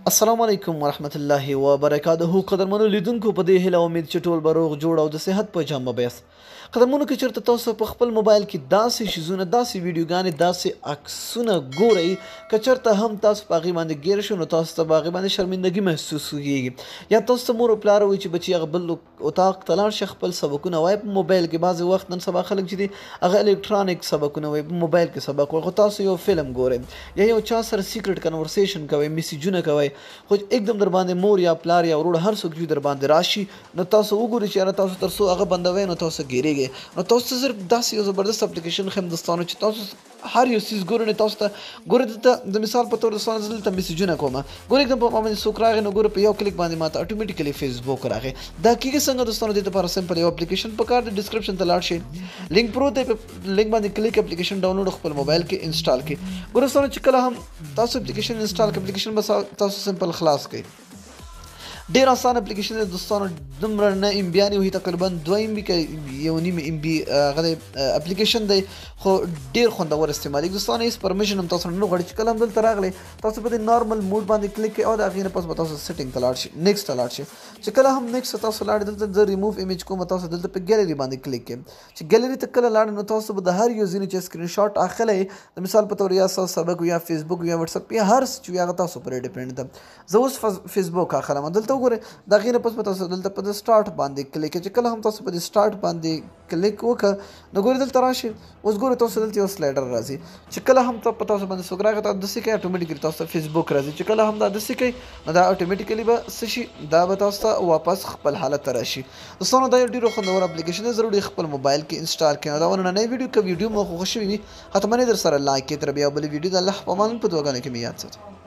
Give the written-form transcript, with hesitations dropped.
السلام علیکم ورحمت الله وبرکاته. قدرمنو لیدونکو، په دې هیله امید چې ټول به روغ جوړ او د صحت په جامه به یاست. قدرمنو، که چېرته تاسو په خپل موبایل کې داسې شیزونه، داسې ویډیوګانې، داسې عکسونه ګورئ، که چېرته هم تاسو په هغې باندې ګیر شو، نو تاسو ته به هغې باندې شرمندګي محسوس کېږي. یا تاسو ته مور او پلار وایي چې بچي هغه بل اتاق ته لاړ شه، خپل سبقونه وایي په موبایل کې. بعضې وخت نن سبا خلک چې دي هغه الکترونیک سبقونه وایي، په موبایل کې سبق وایي، خو تاسو یو فلم ګورئ یا یو چا سره secret conversation کوئ، میسجونه کوئ، خو एकदम در باندې مور یا پلار یا ورور هر څوک چې در باندې راشي، نو تاسو وګورئ چې یاره تاسو تر څو هغه بندوئ نو تاسو ګیریږئ. نو تاسو صرف داسې یو زبردست اپلیکیشن ښیم دوستانو چې تاسو هر یو څیز ګورئ، نو تاسو ته ګورئ. دلته د مثال په تور دوستانو زه دلته میسجونه کوم، ګورئ एकदम په ما باندې څوک راغی، نو ګوره په یو کلیک باندې ماته اتوماتیکلی فیسبوک راغی. دا کیږي څنګه دوستانو؟ دې لپاره سمپل یو اپلیکیشن پکار دی. ډیسکرپشن ته لاړ شئ، لینک پروت دی، په لینک باندې کلیک، اپلیکیشن ډاونلوډ خپل موبایل کې انسټال کړئ. ګوره دوستانو، چې کله هم تاسو اپلیکیشن انسټال کړئ، اپلیکیشن به تاسو سمپل خلاص کړئ. ډیر آسان اپلیکیشن دی دوستانو، دومره نه ام بیانې وهي، تقریبا 2 ام بي که 1.5 ام بي هغه اپلیکیشن دی، خو ډیر خوندور استعمالېږي دوستانو. هیڅ پرمیشن هم تاسو نه غواړي. چې کله هم دلته راغلی، تاسو په دې نارمل موډ باندې کلیک کړئ او د هغې نه پس به تاسو سیټینګ ته لاړ شئ، نیکسټ ته لاړ شئ. چې کله هم نیکسټ ته تاسو لاړ، دلته زه ریموو ایمیج کوم، تاسو دلته په ګیلري باندې کلیک کړئ. چې ګیلري ته کله لاړ، نو تاسو به د هر یو ځینې چې سکرین شاټ اخلئ، د مثال په تور یا تاسو سبق یا فیسبوک یا واتس اپ یا هر څه چې هغه تاسو پرې ډیپند ده. زه اوس فیسبوک اخلم. دلته وګورئ، د هغې نه پس به تاسو دلته په د سټارټ باندې کلیک کړئ. چې کله هم تاسو په دې سټارټ باندې کلیک وکړه، نو ګورئ دلته راشي. اوس ګورئ تاسو دلته یو سلایډر راځي. چې کله هم په تاسو باندې څوک راغی، تاسو داسې کوئ، اتوماتیکلی تاسو ته فیسبوک راځي. چې کله هم دا داسې کوئ، نو دا اتوماتیکلی به څه شي، دا به تاسو ته واپس خپل حالت ته راشي. دوستانو، دا یو ډېر خوندور اپلیکیشن دی، ضرور یې خپل موبایل کې انسټال کړئ. دا ونه نننۍ ویډیو، که ویډیو مو خوښه شوې وي، حتما یې در سره لایک کړئ. تر بیا بلې ویډیو، د الله په امان، په دعاګانو کې مې یاد ساتئ.